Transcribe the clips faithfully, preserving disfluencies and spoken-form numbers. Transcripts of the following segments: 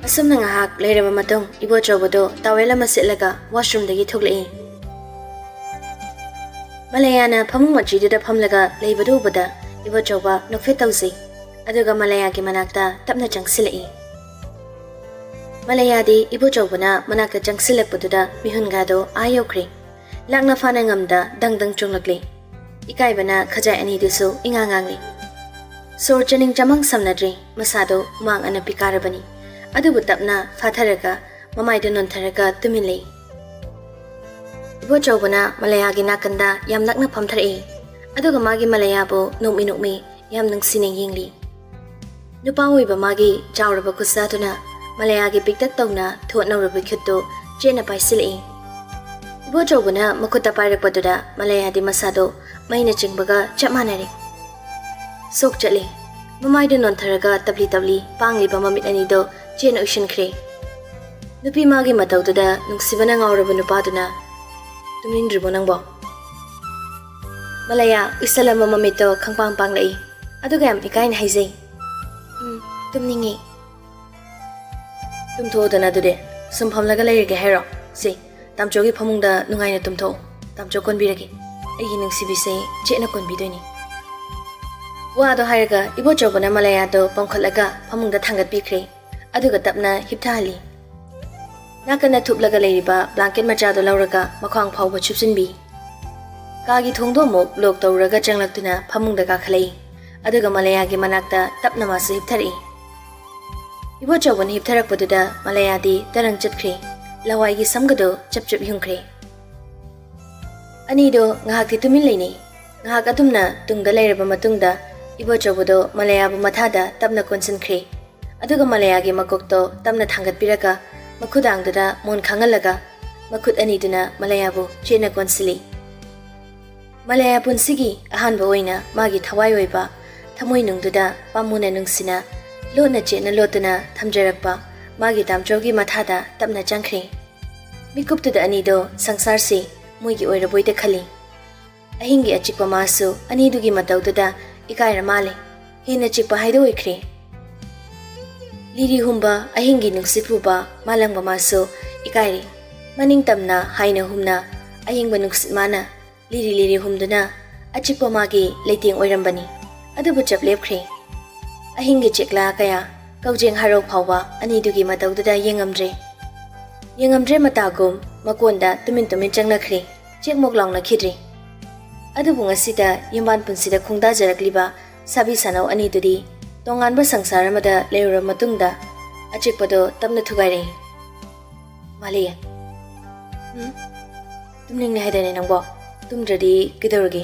ꯑꯁꯨꯝꯅ ꯉꯥꯏꯍꯥꯛ ꯂꯩꯔꯕ ꯃꯇꯨꯡ, ꯏꯕꯣꯆꯧꯕꯗꯣ ꯇꯥꯋꯦꯜ ꯑꯃ ꯁꯦꯠꯂꯒ ꯋꯥꯁꯔꯨꯝꯗꯒꯤ ꯊꯣꯛꯂꯛꯏ꯫ ꯃꯂꯌꯥꯅ ꯐꯃꯨꯡ ꯃꯆꯤꯗꯨꯗ ꯐꯝꯂꯒ ꯂꯩꯕꯗꯨ ꯎꯕꯗ, ꯏꯕꯣꯆꯧꯕ ꯅꯣꯛꯐꯦꯠ ꯇꯧꯖꯩ꯫ ꯑꯗꯨꯒ ꯃꯂꯌꯥꯒꯤ ꯃꯅꯥꯛꯇ ꯇꯞꯅ ꯆꯪꯁꯤꯜꯂꯛꯏ꯫ ꯃꯂꯌꯥꯗꯤ ꯏꯕꯣꯆꯧꯕꯅ ꯃꯅꯥꯛꯇ ꯆꯪꯁꯤꯜꯂꯛꯄꯗꯨꯗ ꯃꯤꯍꯨꯟꯒꯥꯗꯣ ꯑꯥ ꯌꯧꯈ꯭ꯔꯦ꯫ ꯂꯥꯛꯅ ꯐꯥꯅ ꯉꯝꯗ ꯗꯪ ꯗꯪ ꯆꯣꯡꯂꯛꯂꯦ꯫ ꯏꯀꯥꯏꯕꯅ ꯈꯖꯥꯏ ꯑꯅꯤꯗꯨꯁꯨ ꯏꯉꯥꯡ ꯉꯥꯡꯂꯤ꯫ ꯁꯣꯔ ꯆꯅꯤꯡ ꯆꯃꯥꯡ ꯁꯝꯅꯗ꯭ꯔꯤ, ꯃꯁꯥꯗꯣ ꯍꯨꯃꯥꯡ ꯑꯅꯞꯄꯤ ꯀꯥꯔꯕꯅꯤ꯫ ꯑꯗꯨꯕꯨ ꯇꯞꯅ ꯐꯥꯊꯔꯒ, ꯃꯃꯥꯏꯗꯨ ꯅꯣꯟꯊꯔꯒ ꯇꯨꯃꯤꯟ ꯂꯩ꯫ ꯏꯕꯣꯆꯧꯕꯅ ꯃꯂꯌꯥꯒꯤ ꯅꯥꯀꯟꯗ ꯌꯥꯝ ꯅꯛꯅ ꯐꯝꯊꯔꯛꯏ꯫ ꯑꯗꯨꯒ ꯃꯥꯒꯤ ꯃꯂꯌꯥꯕꯨ ꯅꯣꯛꯃꯤ ꯅꯣꯛꯃꯤ ꯌꯥꯝ ꯅꯨꯡꯁꯤꯅ ꯌꯦꯡꯂꯤ꯫ ꯅꯨꯄꯥ ꯑꯣꯏꯕ ꯃꯥꯒꯤ ꯆꯥꯎꯔꯕ ꯈꯨꯠꯁꯥꯗꯨꯅ ꯃꯂꯌꯥꯒꯤ ꯄꯤꯛꯇꯛ ꯇꯧꯅ ꯊꯣꯠ ꯅꯧꯔꯕ ꯈꯨꯠꯇꯨ ꯆꯦꯠꯅ ꯄꯥꯏꯁꯤꯜꯂꯛꯏ꯫ ꯏꯕꯣꯆꯧꯕꯅ ꯃꯈꯨꯠꯇ ꯄꯥꯏꯔꯛꯄꯗꯨꯗ ꯃꯂꯌꯥꯗꯤ ꯃꯁꯥꯗꯣ ꯃꯩꯅ ꯆꯤꯡꯕꯒ ꯆꯞ ꯃꯥꯟꯅꯔꯦ꯫ ꯁꯣꯛ ꯆꯠꯂꯤ꯫ ꯃꯃꯥꯏꯗꯨ ꯅꯣꯟꯊꯔꯒ ꯇꯞꯂꯤ ꯇꯞꯂꯤ ꯄꯥꯡꯂꯤꯕ ꯃꯃꯤꯠ ꯑꯅꯤꯗꯣ ꯆꯦꯠꯅ ꯎꯏꯁꯤꯟꯈ꯭ꯔꯦ꯫ ꯅꯨꯄꯤ ꯃꯥꯒꯤ ꯃꯇꯧꯗꯨꯗ ꯅꯨꯡꯁꯤꯕꯅ ꯉꯥꯎꯔꯕ ꯅꯨꯄꯥꯗꯨꯅ, "ꯇꯨꯝꯅꯤꯡꯗ꯭ꯔꯤꯕꯣ ꯅꯪꯕꯣ?" ꯃꯂꯌꯥ ꯎꯏꯁꯜꯂꯝꯕ ꯃꯃꯤꯠꯇꯣ ꯈꯪꯄꯥꯡ ꯄꯥꯡꯂꯛꯏ꯫ ꯑꯗꯨꯒ ꯌꯥꯝ ꯏꯀꯥꯏꯅ ꯍꯥꯏꯖꯩ, "ꯎꯝ, ꯇꯨꯝꯅꯤꯡꯉꯤ꯫" "ꯇꯨꯝꯊꯣꯛꯑꯣꯗꯅ ꯑꯗꯨꯗꯤ꯫ ꯁꯨꯝ ꯐꯝꯂꯒ ꯂꯩꯔꯒꯦ ꯍꯥꯏꯔꯣ? ꯁꯤ, ꯇꯥꯝꯆꯧꯒꯤ ꯐꯃꯨꯡꯗ ꯅꯨꯡꯉꯥꯏꯅ ꯇꯨꯝꯊꯣꯛꯑꯣ꯫ ꯇꯥꯝꯆꯧ ꯀꯣꯟꯕꯤꯔꯒꯦ꯫ ꯑꯩꯒꯤ ꯅꯨꯡꯁꯤꯕꯤꯁꯦ ꯆꯦꯠꯅ ꯀꯣꯟꯕꯤꯗꯣꯏꯅꯤ꯫" ꯋꯥꯗꯣ ꯍꯥꯏꯔꯒ ꯏꯕꯣꯆꯧꯕꯅ ꯃꯂꯌꯥꯗꯣ ꯄꯝꯈꯠꯂꯒ ꯐꯃꯨꯡꯗ ꯊꯥꯡꯒꯠꯄꯤꯈ꯭ꯔꯦ꯫ ꯑꯗꯨꯒ ꯇꯞꯅ ꯍꯤꯞꯊꯍꯜꯂꯤ꯫ ꯅꯥꯀꯟꯗ ꯊꯨꯞꯂꯒ ꯂꯩꯔꯤꯕ ꯕ꯭ꯂꯥꯡꯀꯦꯠ ꯃꯆꯥꯗꯣ ꯂꯧꯔꯒ ꯃꯈ꯭ꯋꯥꯡ ꯐꯥꯎꯕ ꯁꯨꯞꯆꯤꯟꯕꯤ꯫ ꯀꯥꯒꯤ ꯊꯣꯡꯗꯣ ꯑꯃꯨꯛ ꯂꯣꯛ ꯇꯧꯔꯒ ꯆꯪꯂꯛꯇꯨꯅ ꯐꯃꯨꯡꯗ ꯀꯥꯈꯠꯂꯛꯏ꯫ ꯑꯗꯨꯒ ꯃꯂꯌꯥꯒꯤ ꯃꯅꯥꯛꯇ ꯇꯞꯅ ꯃꯥꯁꯨ ꯍꯤꯞꯊꯔꯛꯏ꯫ ꯏꯕꯣꯆꯧꯕꯅ ꯍꯤꯞꯊꯔꯛꯄꯗꯨꯗ ꯃꯂꯌꯥꯗꯤ ꯇꯔꯪ ꯆꯠꯈ꯭ꯔꯦ꯫ ꯂꯋꯥꯏꯒꯤ ꯁꯝꯒꯗꯣ ꯆꯞ ꯆꯞ ꯌꯨꯡꯈ꯭ꯔꯦ꯫ ꯑꯅꯤꯗꯣ ꯉꯥꯏꯍꯥꯛꯇꯤ ꯇꯨꯃꯤꯟ ꯂꯩꯅꯩ꯫ ꯉꯥꯏꯍꯥꯛ ꯑꯗꯨꯝꯅ ꯇꯨꯡꯗ ꯂꯩꯔꯕ ꯃꯇꯨꯡꯗ ꯏꯕꯣꯆꯧꯕꯗꯣ ꯃꯂꯌꯥꯕꯨ ꯃꯊꯥꯗ ꯇꯞꯅ ꯀꯣꯟꯁꯤꯟꯈ꯭ꯔꯦ꯫ ꯑꯗꯨꯒ ꯃꯂꯌꯥꯒꯤ ꯃꯀꯣꯛꯇꯣ ꯇꯞꯅ ꯊꯥꯡꯒꯠꯄꯤꯔꯒ ꯃꯈꯨꯗꯥꯡꯗꯨꯗ ꯃꯣꯟ ꯈꯥꯡꯍꯜꯂꯒ ꯃꯈꯨꯠ ꯑꯅꯤꯗꯨꯅ ꯃꯂꯌꯥꯕꯨ ꯆꯦꯠꯅ ꯀꯣꯟꯁꯤꯜꯂꯤ꯫ ꯃꯂꯌꯥ ꯄꯨꯟꯁꯤꯒꯤ ꯑꯍꯥꯟꯕ ꯑꯣꯏꯅ ꯃꯥꯒꯤ ꯊꯋꯥꯏ ꯑꯣꯏꯕ ꯊꯃꯣꯏꯅꯨꯡꯗꯨꯗ ꯄꯥꯝꯃꯨꯅ ꯅꯨꯡꯁꯤꯅ ꯂꯣꯠꯅ ꯆꯦꯠꯅ ꯂꯣꯠꯇꯨꯅ ꯊꯝꯖꯔꯛꯄ ꯃꯥꯒꯤ ꯇꯥꯝꯆꯧꯒꯤ ꯃꯊꯥꯗ ꯇꯞꯅ ꯆꯪꯈ꯭ꯔꯦ꯫ ꯃꯤꯀꯨꯞꯇꯨꯗ ꯑꯅꯤꯗꯣ ꯁꯪꯁꯥꯔꯁꯤ ꯃꯣꯏꯒꯤ ꯑꯣꯏꯔꯕꯣꯏꯗ ꯈꯜꯂꯤ꯫ ꯑꯍꯤꯡꯒꯤ ꯑꯆꯤꯛꯄ ꯃꯥꯁꯨ ꯑꯅꯤꯗꯨꯒꯤ ꯃꯇꯧꯗꯨꯗ ꯏꯀꯥꯏꯔ ꯃꯥꯜꯂꯦ꯫ ꯍꯦꯟꯅ ꯆꯤꯛꯄ ꯍꯥꯏꯗꯣ ꯑꯣꯏꯈ꯭ꯔꯦ꯫ ꯂꯤꯔꯤ ꯍꯨꯝꯕ ꯑꯍꯤꯡꯒꯤ ꯅꯨꯡꯁꯤꯠ ꯄꯨꯕ ꯃꯥꯂꯪꯕ ꯃꯥꯁꯨ ꯏꯀꯥꯏꯔꯤ꯫ ꯃꯅꯤꯡ ꯇꯝꯅ ꯍꯥꯏꯅ ꯍꯨꯝꯅ ꯑꯌꯤꯡꯕ ꯅꯨꯡꯁꯤꯠ ꯃꯥꯅ ꯂꯤꯔꯤ ꯂꯤꯔꯤ ꯍꯨꯝꯗꯨꯅ ꯑꯆꯤꯛꯄ ꯃꯥꯒꯤ ꯂꯩꯇꯦꯡ ꯑꯣꯏꯔꯝꯕꯅꯤ꯫ ꯑꯗꯨꯕꯨ ꯆꯞ ꯂꯦꯞꯈ꯭ꯔꯦ꯫ ꯑꯍꯤꯡꯒꯤ ꯆꯦꯛꯂꯥ ꯀꯌꯥ, ꯀꯧꯖꯦꯡ ꯍꯔꯥꯎ ꯐꯥꯎꯕ ꯑꯅꯤꯗꯨꯒꯤ ꯃꯇꯧꯗꯨꯗ ꯌꯦꯡꯉꯝꯗ꯭ꯔꯦ꯫ ꯌꯦꯡꯉꯝꯗ꯭ꯔꯦ ꯃꯇꯥꯒꯨꯝ ꯃꯀꯣꯟꯗ ꯇꯨꯃꯤꯟ ꯇꯨꯃꯤꯟ ꯆꯪꯂꯛꯈ꯭ꯔꯦ꯫ ꯆꯦꯛꯃꯣꯛ ꯂꯥꯎꯅꯈꯤꯗ꯭ꯔꯦ꯫ ꯑꯗꯨꯕꯨ ꯉꯁꯤꯗ ꯌꯨꯝꯕꯥꯟ ꯄꯨꯟꯁꯤꯗ ꯈꯣꯡꯗꯥꯖꯔꯛꯂꯤꯕ ꯁꯥꯕꯤ ꯁꯥꯅꯧ ꯑꯅꯤꯗꯨꯗꯤ ꯇꯣꯉꯥꯟꯕ ꯁꯪꯁꯥꯔ ꯑꯃꯗ ꯂꯩꯔꯨꯔꯕ ꯃꯇꯨꯡꯗ ꯑꯆꯤꯛꯄꯗꯣ ꯇꯞꯅ ꯊꯨꯒꯥꯏꯔꯛꯏ꯫ "ꯃꯥꯂꯦ, ꯎꯝ? ꯇꯨꯝꯅꯤꯡꯂꯦ ꯍꯥꯏꯗꯥꯏꯅꯦ ꯅꯪꯕꯣ? ꯇꯨꯝꯗ꯭ꯔꯗꯤ ꯀꯩꯗꯧꯔꯒꯦ?"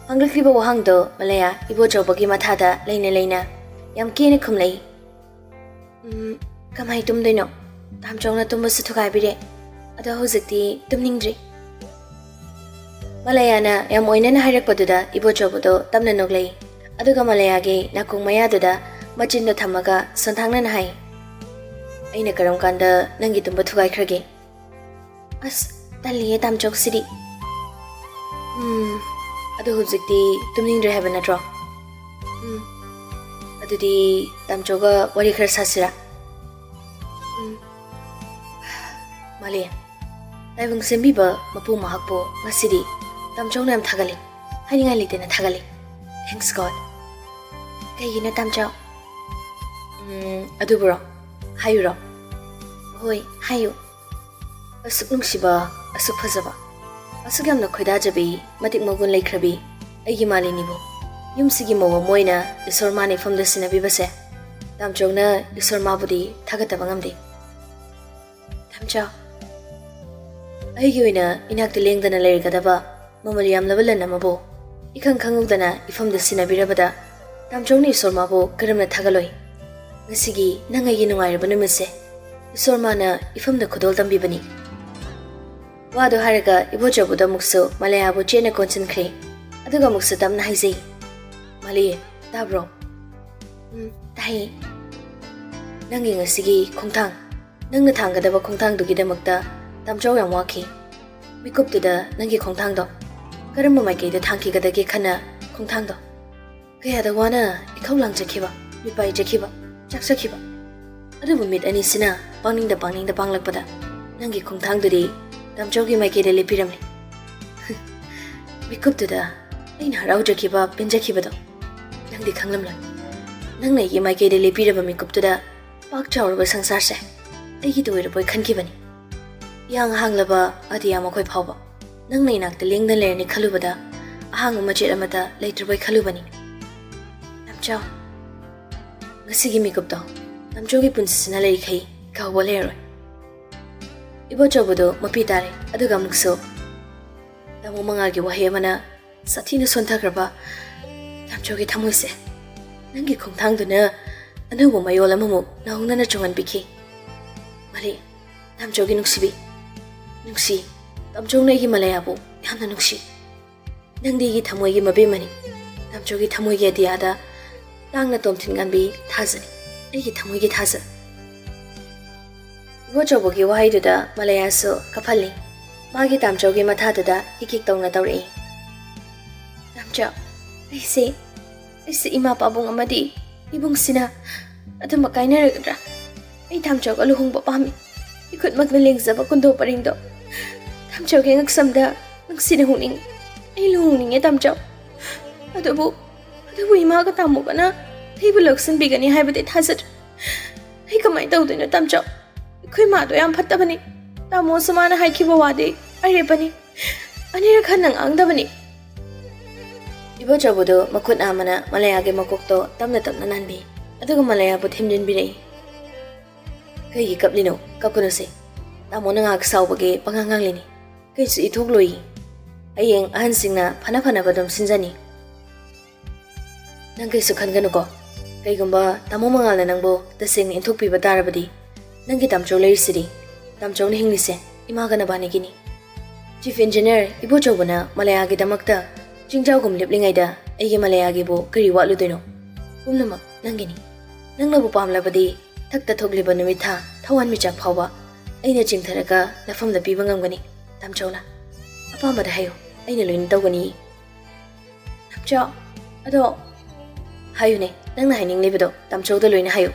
ꯍꯪꯂꯛꯂꯤꯕ ꯋꯥꯍꯪꯗꯣ ꯃꯂꯌꯥ ꯏꯕꯣꯆꯧꯕꯒꯤ ꯃꯊꯥꯗ ꯂꯩꯅ ꯂꯩꯅ ꯌꯥꯝ ꯀꯦꯅ ꯈꯨꯝꯂꯛꯏ꯫ "ꯎꯝ, ꯀꯃꯥꯏ ꯇꯨꯝꯗꯣꯏꯅꯣ? ꯇꯥꯝꯆꯧꯅ ꯇꯨꯝꯕꯁꯨ ꯊꯨꯒꯥꯏꯕꯤꯔꯦ꯫ ꯑꯗꯣ ꯍꯧꯖꯤꯛꯇꯤ ꯇꯨꯝꯅꯤꯡꯗ꯭ꯔꯤ꯫" ꯃꯂꯌꯥꯅ ꯌꯥꯝ ꯑꯣꯏꯅꯅ ꯍꯥꯏꯔꯛꯄꯗꯨꯗ ꯏꯕꯣꯆꯧꯕꯗꯣ ꯇꯞꯅ ꯅꯣꯛꯂꯛꯏ꯫ ꯑꯗꯨꯒ ꯃꯂꯌꯥꯒꯤ ꯅꯥꯀꯣꯡ ꯃꯌꯥꯗꯨꯗ ꯃꯆꯤꯟꯗꯣ ꯊꯝꯃꯒ ꯁꯣꯟꯊꯥꯡꯅꯅ ꯍꯥꯏ, "ꯑꯩꯅ ꯀꯔꯝ ꯀꯥꯟꯗ ꯅꯪꯒꯤ ꯇꯨꯝꯕ ꯊꯨꯒꯥꯏꯈ꯭ꯔꯒꯦ?" "ꯑꯁ, ꯇꯜꯂꯤꯌꯦ ꯇꯥꯝꯆꯧꯁꯤꯗꯤ꯫" "ꯎꯝ, ꯑꯗꯨ ꯍꯧꯖꯤꯛꯇꯤ ꯇꯨꯝꯅꯤꯡꯗ꯭ꯔꯦ ꯍꯥꯏꯕ ꯅꯠꯇ꯭ꯔꯣ?" "ꯎꯝ, ꯑꯗꯨꯗꯤ ꯇꯥꯝꯆꯧꯒ ꯋꯥꯔꯤ ꯈꯔ ꯁꯥꯁꯤꯔꯥ?" "ꯎꯝ, ꯃꯥꯂꯦ, ꯇꯥꯏꯕꯪ ꯁꯦꯝꯕꯤꯕ ꯃꯄꯨ ꯃꯍꯥꯛꯄꯨ ꯉꯁꯤꯗꯤ ꯇꯥꯝꯆꯧꯅ ꯌꯥꯝ ꯊꯥꯒꯠꯂꯤ꯫ ꯍꯥꯏꯅꯤꯡꯉꯥꯏ ꯂꯩꯇꯅ ꯊꯥꯒꯠꯂꯤ꯫ Thanks God꯫" "ꯀꯩꯒꯤꯅꯣ ꯇꯥꯝꯆꯧ?" "ꯎꯝ, ꯑꯗꯨꯕꯨꯔꯣ? ꯍꯥꯏꯌꯨꯔꯣ?" "ꯍꯣꯏ, ꯍꯥꯏꯌꯨ꯫" "ꯑꯁꯨꯛ ꯅꯨꯡꯁꯤꯕ, ꯑꯁꯨꯛ ꯐꯖꯕ, ꯑꯁꯨꯛ ꯌꯥꯝꯅ ꯈꯣꯏꯗꯥꯖꯕꯤ, ꯃꯇꯤꯛ ꯃꯒꯨꯟ ꯂꯩꯈ꯭ꯔꯕꯤ ꯑꯩꯒꯤ ꯃꯥꯂꯦꯅꯤꯕꯨ ꯌꯨꯝꯁꯤꯒꯤ ꯃꯧ ꯑꯃ ꯑꯣꯏꯅ ꯏꯁꯣꯔ ꯃꯥꯅ ꯏꯐꯝꯗ ꯁꯤꯟꯅꯕꯤꯕꯁꯦ ꯇꯥꯝꯆꯧꯅ ꯏꯁꯣꯔ ꯃꯥꯕꯨꯗꯤ ꯊꯥꯒꯠꯇꯕ ꯉꯝꯗꯦ꯫" "ꯇꯥꯝꯆꯧ, ꯑꯩꯒꯤ ꯑꯣꯏꯅ ꯏꯅꯥꯛꯇ ꯂꯦꯡꯗꯅ ꯂꯩꯔꯒꯗꯕ ꯃꯃꯜ ꯌꯥꯝꯂꯕ ꯂꯟ ꯑꯃꯕꯨ ꯏꯈꯪ ꯈꯪꯍꯧꯗꯅ ꯏꯐꯝꯗ ꯁꯤꯟꯅꯕꯤꯔꯕꯗ ꯇꯥꯝꯆꯧꯅ ꯏꯁꯣꯔ ꯃꯥꯕꯨ ꯀꯔꯝꯅ ꯊꯥꯒꯠꯂꯣꯏ? ꯉꯁꯤꯒꯤ ꯅꯪ ꯑꯩꯒꯤ ꯅꯨꯡꯉꯥꯏꯔꯕ ꯅꯨꯃꯤꯠꯁꯦ ꯏꯁꯣꯔ ꯃꯥꯅ ꯏꯐꯝꯗ ꯈꯨꯗꯣꯜ ꯇꯝꯕꯤꯕꯅꯤ꯫" ꯋꯥꯗꯨ ꯍꯥꯏꯔꯒ ꯏꯕꯣꯆꯧꯕꯗ ꯑꯃꯨꯛꯁꯨ ꯃꯂꯌꯥꯕꯨ ꯆꯦꯠꯅ ꯀꯣꯟꯁꯤꯟꯈ꯭ꯔꯦ꯫ ꯑꯗꯨꯒ ꯑꯃꯨꯛꯁꯨ ꯇꯞꯅ ꯍꯥꯏꯖꯩ, "ꯃꯥꯂꯦ, ꯇꯥꯕ꯭ꯔꯣ?" "ꯎꯝ, ꯇꯥꯏꯌꯦ꯫" "ꯅꯪꯒꯤ ꯉꯁꯤꯒꯤ ꯈꯣꯡꯊꯥꯡ, ꯅꯪꯅ ꯊꯥꯡꯒꯗꯕ ꯈꯣꯡꯊꯥꯡꯗꯨꯒꯤꯗꯃꯛꯇ ꯇꯥꯝꯆꯧ ꯌꯥꯝ ꯋꯥꯈꯤ꯫ ꯃꯤꯀꯨꯞꯇꯨꯗ ꯅꯪꯒꯤ ꯈꯣꯡꯊꯥꯡꯗꯣ ꯀꯔꯝꯕ ꯃꯥꯏꯀꯩꯗ ꯊꯥꯡꯈꯤꯒꯗꯒꯦ ꯈꯟꯅ ꯈꯣꯡꯊꯥꯡꯗꯣ ꯀꯌꯥꯗ ꯋꯥꯅ ꯏꯈꯧ ꯂꯥꯡꯖꯈꯤꯕ, ꯃꯤꯄꯥꯏꯖꯈꯤꯕ꯫ ꯆꯥꯛꯆꯈꯤꯕ꯫ ꯑꯗꯨꯕꯨ ꯃꯤꯠ ꯑꯅꯤꯁꯤꯅ ꯄꯥꯡꯅꯤꯡꯗ ꯄꯥꯡꯅꯤꯡꯗ ꯄꯥꯡꯂꯛꯄꯗ ꯅꯪꯒꯤ ꯈꯣꯡꯊꯥꯡꯗꯨꯗꯤ ꯇꯥꯝꯆꯧꯒꯤ ꯃꯥꯏꯀꯩꯗ ꯂꯦꯞꯄꯤꯔꯝꯂꯦ꯫ ꯃꯤꯀꯨꯞꯇꯨꯗ ꯑꯩꯅ ꯍꯔꯥꯎꯖꯈꯤꯕ, ꯄꯦꯟꯖꯈꯤꯕꯗꯣ ꯅꯪꯗꯤ ꯈꯪꯂꯝꯂꯣꯏ꯫ ꯅꯪꯅ ꯑꯩꯒꯤ ꯃꯥꯏꯀꯩꯗ ꯂꯦꯞꯄꯤꯔꯕ ꯃꯤꯀꯨꯞꯇꯨꯗ ꯄꯥꯛ ꯆꯥꯎꯔꯕ ꯁꯪꯁꯥꯔꯁꯦ ꯑꯩꯒꯤꯗ ꯑꯣꯏꯔꯕꯣꯏ ꯈꯟꯈꯤꯕꯅꯤ꯫ ꯏꯍꯥꯡ ꯍꯥꯡꯂꯕ ꯑꯇꯤꯌꯥ ꯃꯈꯣꯏ ꯐꯥꯎꯕ ꯅꯪꯅ ꯏꯅꯥꯛꯇ ꯂꯦꯡꯗꯅ ꯂꯩꯔꯅꯤ ꯈꯜꯂꯨꯕꯗ ꯑꯍꯥꯡꯕ ꯃꯆꯦꯠ ꯑꯃꯠꯇ ꯂꯩꯇ꯭ꯔꯕꯣꯏ ꯈꯜꯂꯨꯕꯅꯤ꯫ ꯇꯥꯝꯆꯧ, ꯉꯁꯤꯒꯤ ꯃꯤꯀꯨꯞꯇꯣ ꯇꯥꯝꯆꯧꯒꯤ ꯄꯨꯟꯁꯤꯁꯤꯅ ꯂꯩꯔꯤꯈꯩ ꯀꯥꯎꯕ ꯂꯩꯔꯔꯣꯏ꯫ ꯏꯕꯣꯆꯧꯕꯗꯨ ꯃꯄꯤ ꯇꯥꯔꯦ, ꯑꯗꯨꯒ ꯑꯃꯨꯛꯁꯨ ꯇꯥꯃꯣ ꯃꯉꯥꯜꯒꯤ ꯋꯥꯍꯩ ꯑꯃꯅ ꯁꯥꯊꯤꯅ ꯁꯣꯟꯊꯈ꯭ꯔꯕ ꯇꯥꯝꯆꯧꯒꯤ ꯊꯃꯣꯏꯁꯦ ꯅꯪꯒꯤ ꯈꯣꯡꯊꯥꯡꯗꯨꯅ ꯑꯅꯧꯕ ꯃꯌꯣꯜ ꯑꯃꯃꯨꯛ ꯅꯧꯍꯧꯅꯅ ꯆꯣꯡꯍꯟꯕꯤꯈꯤ꯫ ꯃꯥꯂꯦ, ꯇꯥꯝꯆꯧꯒꯤ ꯅꯨꯡꯁꯤꯕꯤ, ꯅꯨꯡꯁꯤ, ꯇꯥꯝꯆꯧꯅ ꯑꯩꯒꯤ ꯃꯂꯌꯥꯕꯨ ꯌꯥꯝꯅ ꯅꯨꯡꯁꯤ꯫ ꯅꯪꯗꯤ ꯑꯩꯒꯤ ꯊꯃꯣꯏꯒꯤ ꯃꯕꯦꯝꯃꯅꯤ꯫ ꯇꯥꯝꯆꯧꯒꯤ ꯊꯃꯣꯏꯒꯤ ꯑꯇꯤꯌꯥꯗ ꯇꯥꯡꯅ ꯇꯣꯝꯊꯤꯟ ꯉꯥꯟꯕꯤ ꯊꯥꯖꯅꯤ, ꯑꯩꯒꯤ ꯊꯃꯣꯏꯒꯤ ꯊꯥꯖ꯫ ꯏꯕꯣꯆꯧꯕꯒꯤ ꯋꯥꯍꯩꯗꯨꯗ ꯃꯂꯌꯥꯁꯨ ꯀꯞꯍꯜꯂꯤ꯫ ꯃꯥꯒꯤ ꯇꯥꯝꯆꯧꯒꯤ ꯃꯊꯥꯗꯨꯗ ꯍꯤꯛ ꯍꯤꯛ ꯇꯧꯅ ꯇꯧꯔꯛꯏ꯫ ꯇꯥꯝꯆꯧ, ꯑꯩꯁꯦ, ꯑꯩꯁꯦ ꯏꯃꯥ ꯄꯥꯕꯨꯡ ꯑꯃꯗꯤ ꯏꯕꯨꯡꯁꯤꯅ ꯑꯗꯨꯃꯛ ꯀꯥꯏꯅꯔꯒꯗ꯭ꯔꯥ? ꯑꯩ ꯇꯥꯝꯆꯧꯒ ꯂꯨꯍꯣꯡꯕ ꯄꯥꯝꯃꯤ꯫ ꯏꯈꯨꯠꯃꯛꯅ ꯂꯦꯡꯖꯕ ꯀꯨꯟꯗꯣ ꯄꯔꯤꯡꯗꯣ ꯇꯥꯝꯆꯧꯒꯤ ꯉꯛꯁꯝꯗ ꯅꯨꯡꯁꯤꯅ ꯍꯨꯛꯅꯤꯡꯉꯤ꯫ ꯑꯩ ꯂꯨꯍꯣꯡꯅꯤꯡꯉꯦ ꯇꯥꯝꯆꯧ꯫ ꯑꯗꯨꯕꯨ, ꯑꯗꯨꯕꯨ ꯏꯃꯥꯒ ꯇꯥꯃꯣꯒꯅ ꯑꯩꯕꯨ ꯂꯧꯁꯤꯟꯕꯤꯒꯅꯤ ꯍꯥꯏꯕꯗꯤ ꯊꯥꯖꯗ꯭ꯔꯦ꯫ ꯑꯩ ꯀꯃꯥꯏꯅ ꯇꯧꯗꯣꯏꯅꯣ ꯇꯥꯝꯆꯧ? ꯑꯩꯈꯣꯏ ꯃꯥꯗꯣ ꯌꯥꯝ ꯐꯠꯇꯕꯅꯤ꯫ ꯇꯥꯃꯣꯁꯨ ꯃꯥꯅ ꯍꯥꯏꯈꯤꯕ ꯋꯥꯗꯤ ꯑꯔꯦꯞꯄꯅꯤ꯫ ꯑꯅꯤꯔꯛ ꯍꯟꯅ ꯉꯥꯡꯗꯕꯅꯤ꯫ ꯏꯕꯣꯆꯧꯕꯗꯨ ꯃꯈꯨꯠ ꯅꯥꯝꯃꯅ ꯃꯂꯌꯥꯒꯤ ꯃꯀꯣꯛꯇꯣ ꯇꯞꯅ ꯇꯞꯅ ꯅꯥꯟꯕꯤ꯫ ꯑꯗꯨꯒ ꯃꯂꯌꯥꯕꯨ ꯊꯦꯝꯖꯤꯟꯕꯤꯔꯛꯏ꯫ ꯀꯩꯒꯤ ꯀꯞꯂꯤꯅꯣ? ꯀꯞꯀꯅꯨꯁꯦ꯫ ꯇꯥꯃꯣꯅ ꯉꯥꯏꯍꯥꯛ ꯁꯥꯎꯕꯒꯤ ꯄꯉꯥꯡ ꯉꯥꯡꯂꯤꯅꯤ꯫ ꯀꯩꯁꯨ ꯏꯊꯣꯛꯂꯣꯏꯌꯦ꯫ ꯍꯌꯦꯡ ꯑꯍꯟꯁꯤꯡꯅ ꯐꯅ ꯐꯅꯕ ꯑꯗꯨꯝ ꯁꯤꯟꯖꯅꯤ꯫ ꯅꯪ ꯀꯩꯁꯨ ꯈꯟꯒꯅꯨꯀꯣ꯫ ꯀꯩꯒꯨꯝꯕ ꯇꯥꯃꯣ ꯃꯉꯥꯜꯅ ꯅꯪꯕꯨ ꯇꯁꯦꯡꯅ ꯏꯟꯊꯣꯛꯄꯤꯕ ꯇꯥꯔꯕꯗꯤ, ꯅꯪꯒꯤ ꯇꯥꯝꯆꯧ ꯂꯩꯔꯤꯁꯤꯗꯤ, ꯇꯥꯝꯆꯧꯅ ꯍꯤꯡꯂꯤꯁꯦ ꯏꯃꯥꯒ ꯅꯕꯥꯅꯤꯒꯤꯅꯤ꯫ Chief Engineer ꯏꯕꯣꯆꯧꯕꯅ ꯃꯂꯌꯥꯒꯤꯗꯃꯛꯇ ꯆꯤꯡꯖꯥꯎꯒꯨꯝ ꯂꯦꯞꯂꯤꯉꯩꯗ ꯑꯩꯒꯤ ꯃꯂꯌꯥꯒꯤꯕꯨ ꯀꯔꯤ ꯋꯥꯠꯂꯨꯗꯣꯏꯅꯣ? ꯄꯨꯝꯅꯃꯛ ꯅꯪꯒꯤꯅꯤ꯫ ꯅꯪꯅꯕꯨ ꯄꯥꯝꯂꯕꯗꯤ ꯊꯛꯇ ꯊꯣꯛꯂꯤꯕ ꯅꯨꯃꯤꯠ ꯊꯥ ꯊꯋꯥꯟꯃꯤꯆꯥꯛ ꯐꯥꯎꯕ ꯑꯩꯅ ꯆꯤꯡꯊꯔꯒ ꯅꯐꯝꯗ ꯄꯤꯕ ꯉꯝꯒꯅꯤ꯫ ꯇꯥꯝꯆꯧꯅ ꯑꯄꯥꯝꯕꯗ ꯍꯥꯏꯌꯨ, ꯑꯩꯅ ꯂꯣꯏꯅ ꯇꯧꯒꯅꯤ꯫ ꯇꯥꯝꯆꯧ, ꯑꯗꯣ ꯍꯥꯏꯌꯨꯅꯦ, ꯅꯪꯅ ꯍꯥꯏꯅꯤꯡꯂꯤꯕꯗꯣ ꯇꯥꯝꯆꯧꯗ ꯂꯣꯏꯅ ꯍꯥꯏꯌꯨ꯫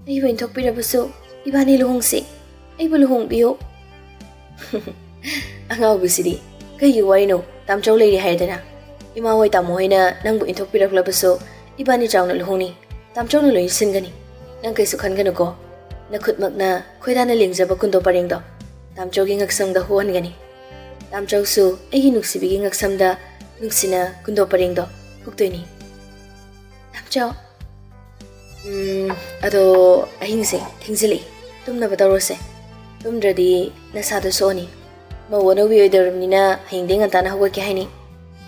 ꯑꯩꯕꯨ ꯏꯟꯊꯣꯛꯄꯤꯔꯕꯁꯨ ꯏꯕꯥꯅꯤ ꯂꯨꯍꯣꯡꯁꯤ, ꯑꯩꯕꯨ ꯂꯨꯍꯣꯡꯕꯤꯌꯨ꯫ ꯑꯉꯥꯎꯕꯤꯁꯤꯗꯤ, ꯀꯩꯒꯤ ꯋꯥꯔꯤꯅꯣ? ꯇꯥꯝꯆꯧ ꯂꯩꯔꯤ ꯍꯥꯏꯗꯅ꯫ ꯏꯃꯥ ꯍꯣꯏ ꯇꯥꯃꯣ ꯍꯣꯏꯅ ꯅꯪꯕꯨ ꯏꯟꯊꯣꯛꯄꯤꯔꯛꯂꯕꯁꯨ ꯏꯕꯥꯅꯤ ꯆꯥꯎꯅ ꯂꯨꯍꯣꯡꯅꯤ꯫ ꯇꯥꯝꯆꯧꯅ ꯂꯣꯏꯅ ꯁꯤꯟꯒꯅꯤ꯫ ꯅꯪ ꯀꯩꯁꯨ ꯈꯟꯒꯅꯨꯀꯣ꯫ ꯅꯈꯨꯠꯃꯛꯅ ꯈꯣꯏꯗꯥꯅ ꯂꯦꯡꯖꯕ ꯀꯨꯟꯗꯣ ꯄꯔꯦꯡꯗꯣ ꯇꯥꯝꯆꯧꯒꯤ ꯉꯛꯁꯝꯗ ꯍꯨꯍꯟꯒꯅꯤ꯫ ꯇꯥꯝꯆꯧꯁꯨ ꯑꯩꯒꯤ ꯅꯨꯡꯁꯤꯕꯤꯒꯤ ꯉꯛꯁꯝꯗ ꯅꯨꯡꯁꯤꯅ ꯀꯨꯟꯗꯣ ꯄꯔꯦꯡꯗꯣ ꯍꯨꯛꯇꯣꯏꯅꯤ꯫ ꯇꯥꯝꯆꯧ꯫ ꯎꯝ, ꯑꯗꯣ ꯑꯍꯤꯡꯁꯦ ꯊꯦꯡꯖꯤꯜꯂꯛꯏ꯫ ꯇꯨꯝꯅꯕ ꯇꯧꯔꯁꯦ꯫ ꯇꯨꯝꯗ꯭ꯔꯗꯤ ꯅꯁꯥꯗꯣ ꯁꯣꯛꯑꯅꯤ꯫ ꯃꯧ ꯑꯅꯧꯕꯤ ꯑꯣꯏꯗꯧꯔꯕꯅꯤꯅ ꯍꯌꯦꯡꯗꯤ ꯉꯟꯇꯥꯅ ꯍꯧꯒꯠꯀꯦ ꯍꯥꯏꯅꯤ꯫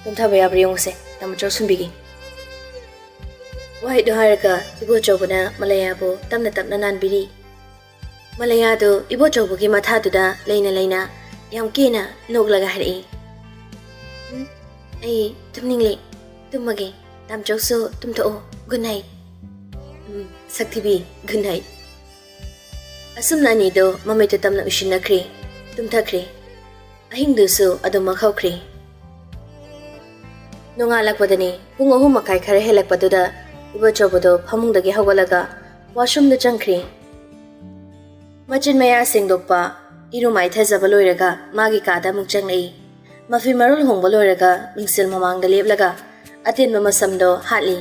ꯇꯨꯝꯊꯕ ꯌꯥꯕ꯭ꯔꯥ ꯌꯦꯡꯉꯨꯁꯦ, ꯇꯥꯃꯣꯆꯧ ꯁꯨꯝꯕꯤꯒꯤ꯫ ꯋꯥꯍꯩꯗꯣ ꯍꯥꯏꯔꯒ ꯏꯕꯣꯆꯧꯕꯅ ꯃꯂꯩꯌꯥꯕꯨ ꯇꯞꯅ ꯇꯞꯅ ꯅꯥꯟꯕꯤꯔꯤ꯫ ꯃꯂꯩꯌꯥꯗꯨ ꯏꯕꯣꯆꯧꯕꯒꯤ ꯃꯊꯥꯗꯨꯗ ꯂꯩꯅ ꯂꯩꯅ ꯌꯥꯝ ꯀꯦꯅ ꯅꯣꯛꯂꯒ ꯍꯥꯏꯔꯛꯏ, "ꯎꯝ, ꯑꯩ ꯇꯨꯝꯅꯤꯡꯂꯦ, ꯇꯨꯝꯃꯒꯦ꯫ ꯇꯥꯃꯣꯆꯧꯁꯨ ꯇꯨꯝꯊꯣꯛꯑꯣ꯫ Good night." ꯎꯝ, ꯁꯛꯊꯤꯕꯤ, good night꯫ ꯑꯁꯨꯝꯅ ꯑꯅꯤꯗꯣ ꯃꯃꯤꯠꯇꯨ ꯇꯞꯅ ꯎꯏꯁꯤꯟꯅꯈ꯭ꯔꯦ, ꯇꯨꯝꯊꯈ꯭ꯔꯦ꯫ ꯑꯍꯤꯡꯗꯨꯁꯨ ꯑꯗꯨꯃꯛ ꯍꯧꯈ꯭ꯔꯦ꯫ ꯅꯣꯡꯉꯥꯜꯂꯛꯄꯗꯅꯤ, ꯄꯨꯡ ꯑꯍꯨꯝ ꯃꯈꯥꯏ ꯈꯔ ꯍꯦꯜꯂꯛꯄꯗꯨꯗ ꯏꯕꯣꯆꯧꯕꯗꯣ ꯐꯃꯨꯡꯗꯒꯤ ꯍꯧꯒꯠꯂꯒ washroomꯗ ꯆꯪꯈ꯭ꯔꯦ꯫ ꯃꯆꯤꯟ ꯃꯌꯥ ꯁꯦꯡꯗꯣꯛꯄ, ꯏꯔꯨ ꯃꯥꯏꯊꯖꯕ ꯂꯣꯏꯔꯒ ꯃꯥꯒꯤ ꯀꯥꯗ ꯑꯃꯨꯛ ꯆꯪꯂꯛꯏ꯫ ꯃꯐꯤ ꯃꯔꯣꯜ ꯍꯣꯡꯕ ꯂꯣꯏꯔꯒ ꯃꯤꯡꯁꯦꯜ ꯃꯃꯥꯡꯗ ꯂꯦꯞꯂꯒ ꯑꯇꯦꯟꯕ ꯃꯁꯝꯗꯣ ꯍꯥꯠꯂꯤ꯫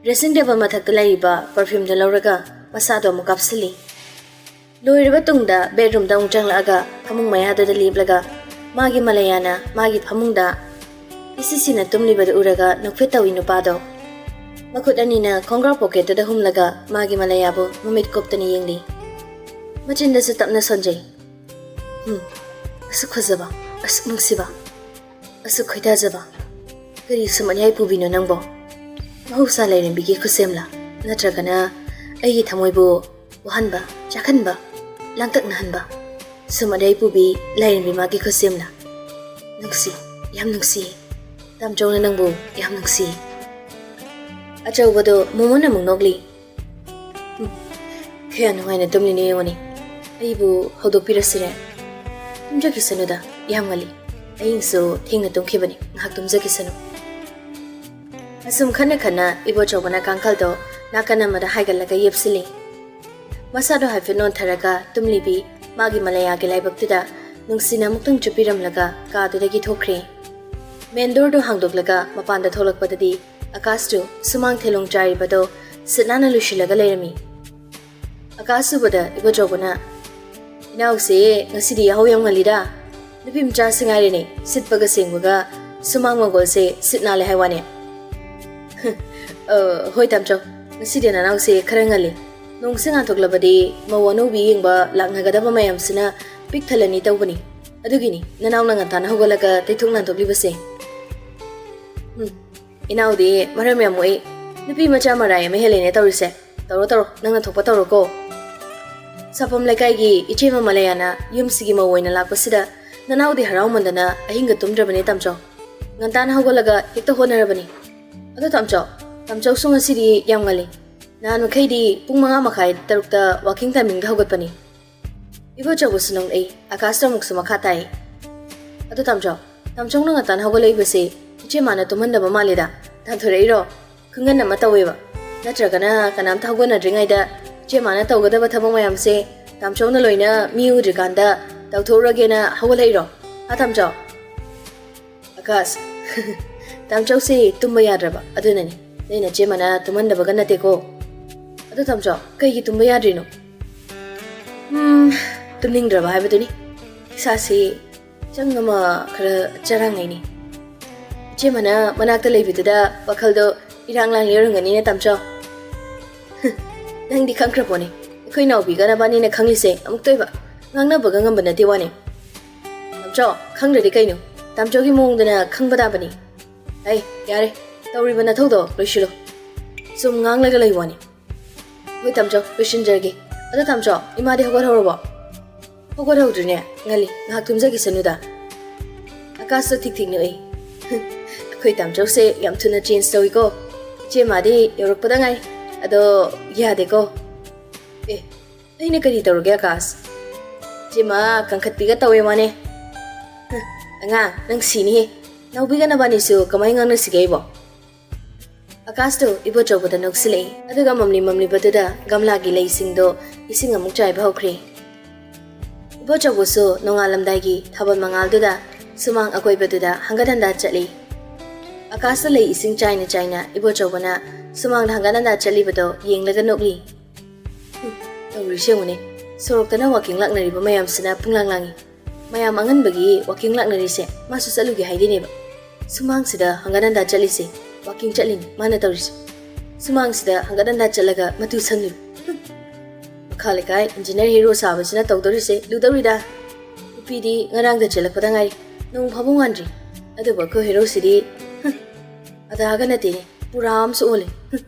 Dressing table ꯃꯊꯛꯇ ꯂꯩꯔꯤꯕ perfumeꯗꯨ ꯂꯧꯔꯒ ꯃꯁꯥꯗꯣ ꯑꯃꯨꯛ ꯀꯥꯞꯁꯤꯜꯂꯤ꯫ ꯂꯣꯏꯔꯕ ꯇꯨꯡꯗ bedroomꯗ ꯑꯃꯨꯛ ꯆꯪꯂꯛꯑꯒ ꯐꯃꯨꯡ ꯃꯌꯥꯗꯨꯗ ꯂꯦꯞꯂꯒ ꯃꯥꯒꯤ ꯃꯂꯩꯌꯥꯅ ꯃꯥꯒꯤ ꯐꯃꯨꯡꯗ ꯏꯁꯤꯁꯤꯅ ꯇꯨꯝꯂꯤꯕꯗꯨ ꯎꯔꯒ ꯅꯣꯛꯐꯦꯠ ꯇꯧꯏ ꯅꯨꯄꯥꯗꯣ꯫ ꯃꯈꯨꯠ ꯑꯅꯤꯅ ꯈꯣꯡꯒ꯭ꯔꯥꯎ pocketꯇꯨꯗ ꯍꯨꯝꯂꯒ ꯃꯥꯒꯤ ꯃꯂꯩꯌꯥꯕꯨ ꯃꯃꯤꯠ ꯀꯨꯞꯇꯅ ꯌꯦꯡꯂꯤ꯫ ꯃꯆꯤꯟꯗꯁꯨ ꯇꯞꯅ ꯁꯣꯟꯖꯩ꯫ ꯎꯝ, ꯑꯁꯨꯛ ꯐꯖꯕ, ꯑꯁꯨꯛ ꯅꯨꯡꯁꯤꯕ, ꯑꯁꯨꯛ ꯈꯣꯏꯗꯥꯖꯕ꯫ ꯀꯔꯤ ꯁꯨꯝ ꯑꯅꯤꯡꯍꯥꯏ ꯄꯨꯕꯤꯅꯣ ꯅꯪꯕꯣ? ꯃꯍꯧꯁꯥ ꯂꯥꯏꯔꯦꯝꯕꯤꯒꯤ ꯈꯨꯠꯁꯦꯝꯂꯥ? ꯅꯠꯇ꯭ꯔꯒꯅ ꯑꯩꯒꯤ ꯊꯃꯣꯏꯕꯨ ꯋꯥꯍꯟꯕ, ꯆꯥꯛꯍꯟꯕ, ꯂꯥꯡꯇꯛꯅꯍꯟꯕ? ꯁꯨꯝ ꯑꯅꯤꯡꯍꯥꯏ ꯄꯨꯕꯤ ꯂꯥꯏꯔꯦꯝꯕꯤ ꯃꯥꯒꯤ ꯈꯨꯠꯁꯦꯝꯂꯥ? ꯅꯨꯡꯁꯤ, ꯌꯥꯝ ꯅꯨꯡꯁꯤ꯫ ꯇꯥꯝꯆꯧꯅ ꯅꯪꯕꯨ ꯌꯥꯝ ꯅꯨꯡꯁꯤ꯫ ꯑꯆꯧꯕꯗꯣ ꯃꯣꯃꯣꯟ ꯑꯃꯨꯛ ꯅꯣꯛꯂꯤ꯫ ꯎꯝ, ꯀꯌꯥ ꯅꯨꯡꯉꯥꯏꯅ ꯇꯨꯝꯂꯤꯅꯦ ꯌꯦꯡꯉꯨꯅꯦ꯫ ꯑꯩꯕꯨ ꯍꯧꯗꯣꯛꯄꯤꯔꯁꯤꯔꯦ? ꯇꯨꯝꯖꯈꯤꯁꯅꯨꯗ, ꯌꯥꯝ ꯉꯜꯂꯤ꯫ ꯑꯍꯤꯡꯁꯨ ꯊꯦꯡꯅ ꯇꯨꯝꯈꯤꯕꯅꯤ, ꯉꯥꯏꯍꯥꯛ ꯇꯨꯝꯖꯈꯤꯁꯅꯨ꯫ ꯑꯁꯨꯝ ꯈꯟꯅ ꯈꯟꯅ ꯏꯕꯣꯆꯧꯕꯅ ꯀꯥꯡꯈꯜꯗꯣ ꯅꯥꯀꯟ ꯑꯃꯗ ꯍꯥꯏꯒꯠꯂꯒ ꯌꯦꯞꯁꯤꯜꯂꯤ꯫ ꯃꯁꯥꯗꯣ ꯍꯥꯏꯐꯦꯠ ꯅꯣꯟꯊꯔꯒ ꯇꯨꯝꯂꯤꯕꯤ ꯃꯥꯒꯤ ꯃꯂꯩꯌꯥꯒꯤ ꯂꯥꯏꯕꯛꯇꯨꯗ ꯅꯨꯡꯁꯤꯅ ꯑꯃꯨꯛꯇꯪ ꯆꯨꯞꯄꯤꯔꯝꯂꯒ ꯀꯥꯗꯨꯗꯒꯤ ꯊꯣꯛꯈ꯭ꯔꯦ꯫ ꯃꯦꯟ ꯗꯣꯔꯗꯨ ꯍꯥꯡꯗꯣꯛꯂꯒ ꯃꯄꯥꯟꯗ ꯊꯣꯛꯂꯛꯄꯗꯗꯤ ꯑꯀꯥꯁꯇꯨ ꯁꯨꯃꯥꯡ ꯊꯦꯂꯣꯡ ꯆꯥꯏꯔꯤꯕꯗꯣ ꯁꯤꯠ ꯅꯥꯟꯅ ꯂꯣꯏꯁꯤꯜꯂꯒ ꯂꯩꯔꯝꯃꯤ꯫ ꯑꯀꯥꯁ ꯎꯕꯗ ꯏꯕꯣꯆꯧꯕꯅ, "ꯏꯅꯥꯎꯁꯦ ꯉꯁꯤꯗꯤ ꯌꯥꯍꯧ ꯌꯥꯝ ꯉꯜꯂꯤꯗ꯫ ꯅꯨꯄꯤ ꯃꯆꯥꯁꯤ ꯉꯥꯏꯔꯦꯅꯦ, ꯁꯤꯠꯄꯒ ꯁꯦꯡꯕꯒ ꯁꯨꯃꯥꯡ ꯃꯪꯒꯣꯜꯁꯦ ꯁꯤꯠ ꯅꯥꯜꯂꯦ ꯍꯥꯏ ꯋꯥꯅꯦ꯫" "ꯑ, ꯍꯣꯏ ꯇꯥꯝꯆꯧ, ꯉꯁꯤꯗꯤ ꯅꯅꯥꯎꯁꯦ ꯈꯔ ꯉꯜꯂꯤ꯫ ꯅꯣꯡꯁꯦ ꯉꯥꯟꯊꯣꯛꯂꯕꯗꯤ ꯃꯧ ꯑꯅꯧꯕꯤ ꯌꯦꯡꯕ ꯂꯥꯛꯅꯒꯗꯕ ꯃꯌꯥꯝꯁꯤꯅ ꯄꯤꯛ ꯊꯜꯂꯅꯤ ꯇꯧꯕꯅꯤ꯫ ꯑꯗꯨꯒꯤꯅꯤ ꯅꯅꯥꯎꯅ ꯉꯟꯇꯥꯅ ꯍꯧꯒꯠꯂꯒ ꯇꯩꯊꯣꯛ ꯅꯥꯟꯊꯣꯛꯂꯤꯕꯁꯦ꯫" ꯎꯝ, ꯏꯅꯥꯎꯗꯤ ꯃꯔꯝ ꯌꯥꯝ ꯃꯣꯛꯏ꯫ ꯅꯨꯄꯤ ꯃꯆꯥ ꯃꯔꯥꯏ ꯑꯃ ꯍꯦꯜꯂꯦꯅꯦ ꯇꯧꯔꯤꯁꯦ꯫ ꯇꯧꯔꯣ, ꯇꯧꯔꯣ, ꯅꯪꯅ ꯊꯣꯛꯄ ꯇꯧꯔꯣꯀꯣ꯫ ꯁꯥꯐꯝ ꯂꯩꯀꯥꯏꯒꯤ ꯏꯆꯦ ꯃꯃꯂꯌꯥꯅ ꯌꯨꯝꯁꯤꯒꯤ ꯃꯧ ꯑꯣꯏꯅ ꯂꯥꯛꯄꯁꯤꯗ ꯅꯅꯥꯎꯗꯤ ꯍꯔꯥꯎꯃꯟꯗꯅ ꯑꯍꯤꯡꯒ ꯇꯨꯝꯗ꯭ꯔꯕꯅꯦ ꯇꯥꯝꯆꯧ꯫ ꯉꯟꯇꯥꯅ ꯍꯧꯒꯠꯂꯒ ꯍꯦꯛꯇ ꯍꯣꯠꯅꯔꯕꯅꯤ꯫ ꯑꯗꯣ ꯇꯥꯝꯆꯧ, ꯇꯥꯝꯆꯧꯁꯨ ꯉꯁꯤꯗꯤ ꯌꯥꯝ ꯉꯜꯂꯤ꯫ ꯅꯍꯥꯟ ꯃꯈꯩꯗꯤ ꯄꯨꯡ ꯃꯉꯥ ꯃꯈꯥꯏ ꯇꯔꯨꯛꯇ walking timingꯗ ꯍꯧꯒꯠꯄꯅꯤ꯫ ꯏꯕꯣꯆꯧꯕꯁꯨ ꯅꯣꯛꯂꯛꯏ꯫ ꯑꯀꯥꯁꯇ ꯑꯃꯨꯛꯁꯨ ꯃꯈꯥ ꯇꯥꯏ꯫ "ꯑꯗꯣ ꯇꯥꯝꯆꯧ, ꯇꯥꯝꯆꯧꯅ ꯉꯟꯇꯥꯅ ꯍꯧꯒꯠꯂꯛꯏꯕꯁꯦ ꯏꯆꯦ ꯃꯥꯅ ꯇꯨꯝꯍꯟꯗꯕ ꯃꯥꯜꯂꯤꯗ꯫ ꯇꯥꯟꯊꯣꯔꯛꯏꯔꯣ? ꯈꯪꯍꯟ ꯑꯃ ꯇꯧꯋꯦꯕ꯫ ꯅꯠꯇ꯭ꯔꯒꯅ ꯀꯅꯥꯝꯇ ꯍꯧꯒꯠꯅꯗ꯭ꯔꯤꯉꯩꯗ ꯏꯆꯦ ꯃꯥꯅ ꯇꯧꯒꯗꯕ ꯊꯕꯛ ꯃꯌꯥꯝꯁꯦ ꯇꯥꯝꯆꯧꯅ ꯂꯣꯏꯅ ꯃꯤ ꯎꯗ꯭ꯔꯤꯀꯥꯟꯗ ꯇꯧꯊꯣꯛꯎꯔꯒꯦꯅ ꯍꯧꯒꯠꯂꯛꯏꯔꯣ? ꯍꯥ ꯇꯥꯝꯆꯧ?" ꯑꯀꯥꯁ, ꯇꯥꯝꯆꯧꯁꯤ ꯇꯨꯝꯕ ꯌꯥꯗ꯭ꯔꯕ, ꯑꯗꯨꯅꯅꯤ꯫ ꯅꯣꯏ ꯅꯆꯦ ꯃꯥꯅ ꯇꯨꯝꯍꯟꯗꯕꯒ ꯅꯠꯇꯦꯀꯣ꯫ ꯑꯗꯣ ꯇꯥꯝꯆꯧ, ꯀꯩꯒꯤ ꯇꯨꯝꯕ ꯌꯥꯗ꯭ꯔꯤꯅꯣ? ꯎꯝ, ꯇꯨꯝꯅꯤꯡꯗ꯭ꯔꯕ ꯍꯥꯏꯕꯗꯨꯅꯤ꯫ ꯏꯁꯥꯁꯤ ꯆꯪ ꯑꯃ ꯈꯔ ꯆꯔꯥꯡꯅꯩꯅꯦ꯫ ꯏꯆꯦ ꯃꯥꯅ ꯃꯅꯥꯛꯇ ꯂꯩꯕꯗꯨꯗ ꯋꯥꯈꯜꯗꯣ ꯏꯔꯥꯡ ꯂꯥꯡꯂꯤ ꯑꯣꯏꯔꯝꯒꯅꯤꯅꯦ ꯇꯥꯝꯆꯧ꯫ ꯅꯪꯗꯤ ꯈꯪꯈ꯭ꯔ ꯄꯣꯠꯅꯤ꯫ ꯑꯩꯈꯣꯏ ꯅꯥꯎꯕꯤꯒ ꯅꯕꯥꯅꯤꯅ ꯈꯪꯂꯤꯁꯦ ꯑꯃꯨꯛꯇ ꯑꯣꯏꯕ ꯉꯥꯡꯅꯕꯒ ꯉꯝꯕ ꯅꯠꯇꯦ ꯋꯥꯅꯤ꯫ ꯇꯥꯝꯆꯧ, ꯈꯪꯗ꯭ꯔꯗꯤ ꯀꯩꯅꯣ? ꯇꯥꯝꯆꯧꯒꯤ ꯃꯑꯣꯡꯗꯨꯅ ꯈꯪꯕ ꯇꯥꯕꯅꯤ꯫ ꯑꯩ, ꯌꯥꯔꯦ, ꯇꯧꯔꯤꯕ ꯅꯊꯧꯗꯣ ꯂꯣꯏꯁꯤꯜꯂꯣ꯫ ꯁꯨꯝ ꯉꯥꯡꯂꯒ ꯂꯩ ꯋꯥꯅꯤ꯫ ꯍꯣꯏ ꯇꯥꯝꯆꯧ, ꯂꯣꯏꯁꯤꯟꯖꯔꯒꯦ꯫ ꯑꯗꯣ ꯇꯥꯝꯆꯧ, ꯏꯃꯥꯗꯤ ꯍꯧꯒꯠꯍꯧꯔꯕꯣ? ꯍꯧꯒꯠꯍꯧꯗ꯭ꯔꯤꯅꯦ, ꯉꯜꯂꯤ, ꯉꯥꯏꯍꯥꯛ ꯇꯨꯝꯖꯈꯤꯁꯅꯨꯗ꯫ ꯑꯀꯥꯁꯇꯣ ꯊꯤꯛ ꯊꯤꯛ ꯅꯣꯛꯏ꯫ ꯑꯩꯈꯣꯏ ꯇꯥꯝꯆꯧꯁꯦ ꯌꯥꯝ ꯊꯨꯅ change ꯇꯧꯏꯀꯣ꯫ ꯏꯆꯦ ꯃꯥꯗꯤ ꯌꯧꯔꯛꯄꯗ ꯉꯥꯏ꯫ ꯑꯗꯣ ꯌꯥꯗꯦꯀꯣ꯫ ꯑꯦ, ꯑꯩꯅ ꯀꯔꯤ ꯇꯧꯔꯒꯦ ꯑꯀꯥꯁ? ꯏꯆꯦ ꯃꯥ ꯀꯟꯈꯠꯄꯤꯒ ꯇꯧꯋꯦ ꯋꯥꯅꯦ꯫ ꯍ, ꯑꯉꯥꯡ, ꯅꯪ ꯁꯤꯅꯤꯍꯦ꯫ ꯅꯥꯎꯕꯤꯒ ꯅꯕꯥꯅꯤꯁꯨ ꯀꯃꯥꯏ ꯉꯥꯡꯅꯁꯤꯒꯦ ꯑꯩꯕꯣ? ꯑꯀꯥꯁꯇꯨ ꯏꯕꯣꯆꯧꯕꯗ ꯅꯣꯛꯁꯤꯜꯂꯛꯏ꯫ ꯑꯗꯨꯒ ꯃꯝꯂꯤ ꯃꯝꯂꯤꯕꯗꯨꯗ ꯒꯝꯂꯥꯒꯤ ꯂꯩꯁꯤꯡꯗꯣ ꯏꯁꯤꯡ ꯑꯃꯨꯛ ꯆꯥꯏꯕ ꯍꯧꯈ꯭ꯔꯦ꯫ ꯏꯕꯣꯆꯧꯕꯁꯨ ꯅꯣꯡꯉꯥꯜꯂꯝꯗꯥꯏꯒꯤ ꯊꯥꯕꯜ ꯃꯉꯥꯜꯗꯨꯗ ꯁꯨꯃꯥꯡ ꯑꯀꯣꯏꯕꯗꯨꯗ ꯍꯪꯒꯠ ꯍꯟꯗꯥ ꯆꯠꯂꯤ꯫ ꯑꯀꯥꯁꯇ ꯂꯩ ꯏꯁꯤꯡ ꯆꯥꯏꯅ ꯆꯥꯏꯅ ꯏꯕꯣꯆꯧꯕꯅ ꯁꯨꯃꯥꯡꯗ ꯍꯪꯒꯠ ꯍꯟꯗꯥ ꯆꯠꯂꯤꯕꯗꯣ ꯌꯦꯡꯂꯒ ꯅꯣꯛꯂꯤ꯫ "ꯍꯨꯝ, ꯇꯧꯔꯤꯁꯦ ꯌꯦꯡꯉꯨꯅꯦ, ꯁꯣꯔꯣꯛꯇꯅ ꯋꯥꯀꯤꯡ ꯂꯥꯛꯅꯔꯤꯕ ꯃꯌꯥꯝꯁꯤꯅ ꯄꯨꯡꯂꯥꯡ ꯂꯥꯡꯉꯤ꯫ ꯃꯌꯥꯝ ꯑꯉꯟꯕꯒꯤ ꯋꯥꯀꯤꯡ ꯂꯥꯛꯅꯔꯤꯁꯦ ꯃꯥꯁꯨ ꯆꯠꯂꯨꯒꯦ ꯍꯥꯏꯗꯣꯏꯅꯦꯕ꯫ ꯁꯨꯃꯥꯡꯁꯤꯗ ꯍꯪꯒꯠ ꯍꯟꯗꯥ ꯆꯠꯂꯤꯁꯦ ꯋꯥꯀꯤꯡ ꯆꯠꯂꯤꯅꯤ ꯃꯥꯅ ꯇꯧꯔꯤꯁꯦ꯫ ꯁꯨꯃꯥꯡꯁꯤꯗ ꯍꯪꯒꯠ ꯍꯟꯗꯥ ꯆꯠꯂꯒ ꯃꯇꯨ ꯁꯪꯂꯤꯕ꯫ ꯍꯨꯝ, ꯃꯈꯥ ꯂꯩꯀꯥꯏ ꯏꯟꯖꯤꯅꯤꯌꯔ ꯍꯦꯔꯣ ꯁꯥꯕꯁꯤꯅ ꯇꯧꯗꯧꯔꯤꯁꯦ ꯂꯨꯗꯧꯔꯤꯗ꯫ ꯅꯨꯄꯤꯗꯤ ꯉꯔꯥꯡꯗ ꯆꯦꯜꯂꯛꯄꯗ ꯉꯥꯏꯔꯤ, ꯅꯣꯡ ꯐꯥꯕ ꯋꯥꯟꯗ꯭ꯔꯤ꯫ ꯑꯗꯨꯕꯨ ꯑꯩꯈꯣꯏ ꯍꯦꯔꯣꯁꯤꯗꯤ, ꯍꯨꯝ, ꯑꯗꯥꯒ ꯅꯠꯇꯦꯅꯦ, ꯄꯨꯔꯥ ꯑꯃꯁꯨ ꯑꯣꯜꯂꯦ꯫ ꯍꯨꯝ,